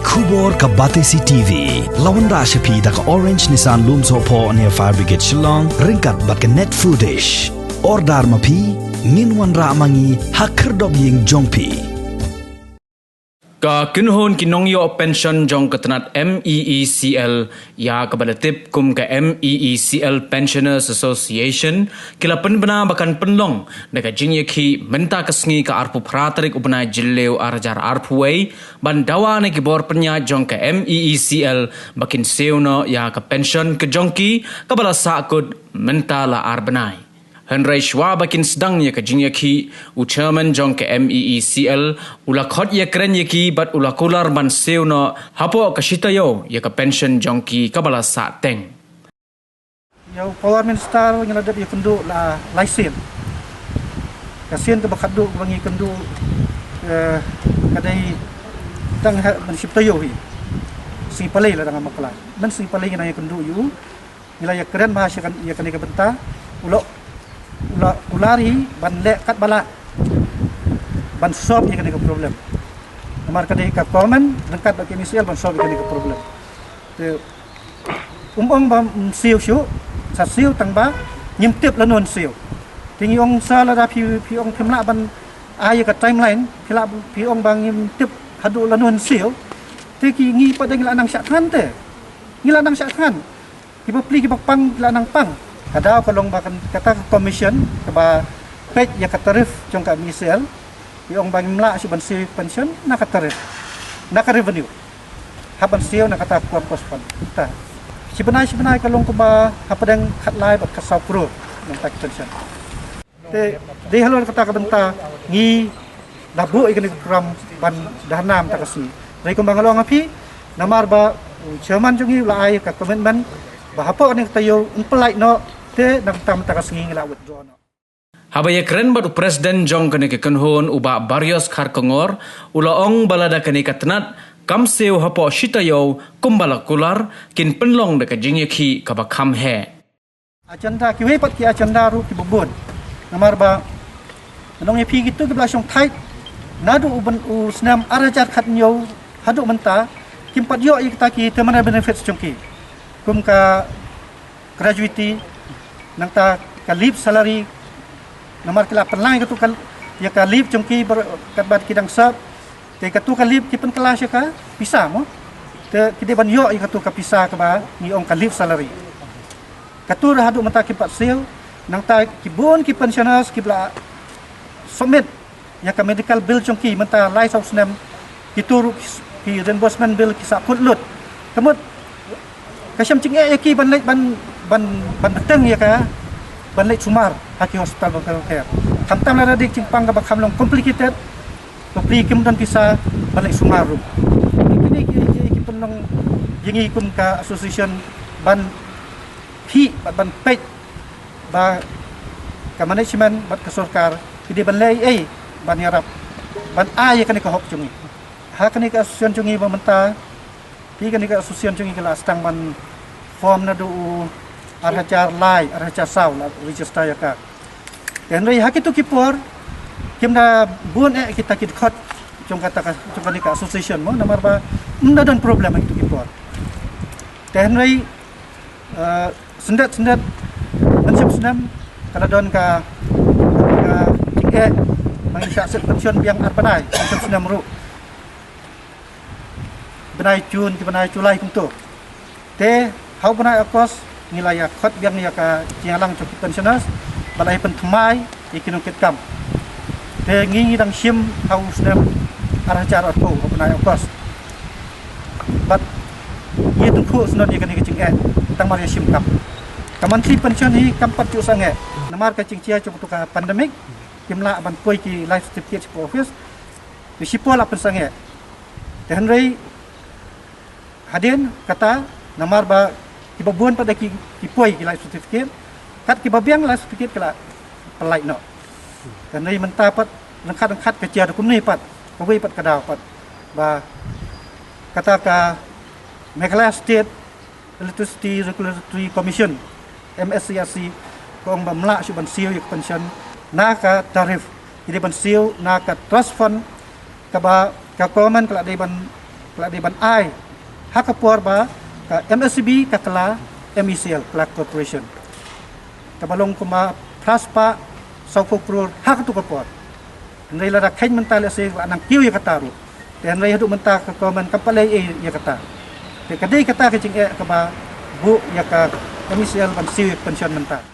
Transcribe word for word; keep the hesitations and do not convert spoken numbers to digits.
Khubor ka Batesi T V la wanrah sha phi da ka Orange Nissan Lumsohphoh near Fire Brigade Shillong, ryngkat bad ka Net Foodish. Order ma phi, ngin wanrah ma ngi ha khyrdop ïing jong phi. Ka kynhun ki nongïoh pension jong ka tnat M E E C L, ïa kaba la tip kum ka M E E C L Pensioners Association, ki la pynbna ba kan pynlong da ka jingïakhih mynta ka sngi ka arphew phra tarik u bnai Jylliew ar hajar arphew wei, ban dawa na ki bor pynïaid jong ka M E E C L ba kin siew noh ïa ka pension ka jong ki kaba la sahkut mynta la ar bnai. Hynrei shuwa ba kin sdang ïa ka jingïakhih, u chairman jong ka M E E C L u la khot ïakren ïa ki bad u la kular ban siew noh hapoh ka shi taïew ïa ka pension jong ki kaba la sahteng. Ïa u Power Minister ngi la dep ïakynduh la lai sien. Ka sien kaba khatduh kaba ngi kynduh, eh, ka dei tang ha ban shi taïew hi. Sngi Palei la dang ha Makla. Ban sngi Palei ngi nang ïakynduh ïa u. Ngi la ïakren bha sha kan ïa kane ka bynta. U la, u la kular hi ban leh katba lah ban solve ïa kane ka problem. Namar ka dei ka common ryngkat bad ka M E E C L ban solve ïa kane ka problem. Te um ong ba ym siew shuh, sa siew tang ba ngim tip lano yn siew. Te ngi ong sa lada phi, phi ong phim lah ban ai ïa ka timeline, phi lah, phi ong ba ngim tip haduh lano yn siew. Te ki ngi pat de ngi la nang shah thngan te. Ngi la nang shah thngan. Kiba plie kiba pang ki la nang pang. Ka daw ka long ba kan kata ka commission kaba peit ïa ka tarif jong ka M E E C L. Ki ong ba ngim lah shuh ban siew pension na ka tarif, na ka revenue. Hap ban siew na kata ka corpus fund. Ta shi bnai shi bnai ka long kumba hapdeng khatlai bad khatsaw klur na ka pension. Te dei halor kata ka bynta ngi la buh ïa kane ka program ban dharna mynta ka sngi. Dei kumba nga la ong ha phi, namar ba u chairman jong ngi u la ai ka commitment ba hapoh kane ka taïew yn pynlait noh, te nangta mynta ka sngi ngi la withdraw noh. Haba ïakren bad u president jong kane ka kynhun u Bah Barrios Kharkongor, u la ong ba lada kane ka tnat kam siew hapoh shi taïew kumba la kular, kin pynlong da ka jingïakhih kaba kham heh. Agenda, kiwei pat ki agenda ruh kiba bun. Namar ba nong ïa phi kito kiba la shong thait naduh u byn-, u snem ar hajar khathynñiew haduh mynta kim pat ïoh ïa kita ki terminal benefits jong ki. Kum ka gratuity, nangta ka leave salary, namar ki la pynlang ïa katu ka, ïa ka leave jong ki bar-, katba ki dang serve. Te katu ka leave ki pynkylla sha ka pisa mo. Te ki dei ban ïoh ïa katu ka pisa kaba ngi ong ka leave salary. Katu ruh haduh mynta kim pat siew, nangta ki bun ki pensioners kiba la submit ïa ka medical bill jong ki mynta lai saw snem, kitu ruh ki, ki reimbursement bill ki sahkut lut. Ka mut ka shem jingeh ïa ki ban leit ban, ban, ban bteng ïa ka, ban leit sumar ha ki hospital ba kham kham. Khamtam lada dei ka jingpang kaba kham long complicated, bapli kim don pisa ban leit sumar ruh. Kine ki, ki, ki pynlong ïa ngi kum ka association ban peit bad ban peit ba ka management bad ka sorkar ki dei ban leh ei ei ban ïarap ban ai ïa kane ka hok jong ngi. Ha kane ka association jong ngi ba mynta, phi, kane ka association jong ngi ka la sdang ban form naduh u ar hajar lai, ar hajar saw la register ïa ka. Te hynrei ha kitu ki por kim da bun eh kita ki dkhot jong kata ka, jong kane ka association mo, namar ba ym da don problem ha kitu ki por. Te hynrei, eh, syndet syndet, mynshem snem ka la don ka, ka jingeh ba ngin shah set pension biang ar bnai mynshem snem ruh. Bnai June, ki bnai July kumto. Te ha u bnai August ngi la ïa khot biang ïa ka jingïalang jong ki pensioners ba la ïa pynthymmai ïa ki nongkitkam. Te ngi, ngi dang shim ha u snem ar hajar arphew ha u bnai August. Bad ngi tyngkhuh shnong ïa kane ka jingeh tang mar ïa shim kam. Ka monthly pension hi kam pat ju sangeh namar ka jingjia jong katu ka pandemic, kim lah ban poi ki life certificate sha office. Te shipor la pynsangeh. Te hynrei hadien kata, namar ba kiba bun pat da ki, ki poi ki life certificate, kat kiba biang life certificate ki la pynlait noh. Te hynrei mynta pat ryngkat ryngkat ka jia da kumne pat, kawei pat ka daw pat ba kata ka Meghalaya State Electricity Regulatory Commission, M S E R C, ka ong ba ym lah shuh ban siew ïa ka pension na ka tarif, ki dei ban siew na ka trust fund kaba ka government ka la dei ban Ka la dei ban ai ha ka por ba ka M S E B ka kylla M E C L, Clark Corporation, kaba long kumba phra spah sawphew klur ha katu ka por. Hynrei lada kheiñ mynta lehse ba nang kiew ïa kata ruh, te hynrei haduh mynta ka government kam pat leh ei ei ïa kata. Te ka dei kata ka jingeh kaba buh ïa ka M E C L ban siew ïa ka pension mynta.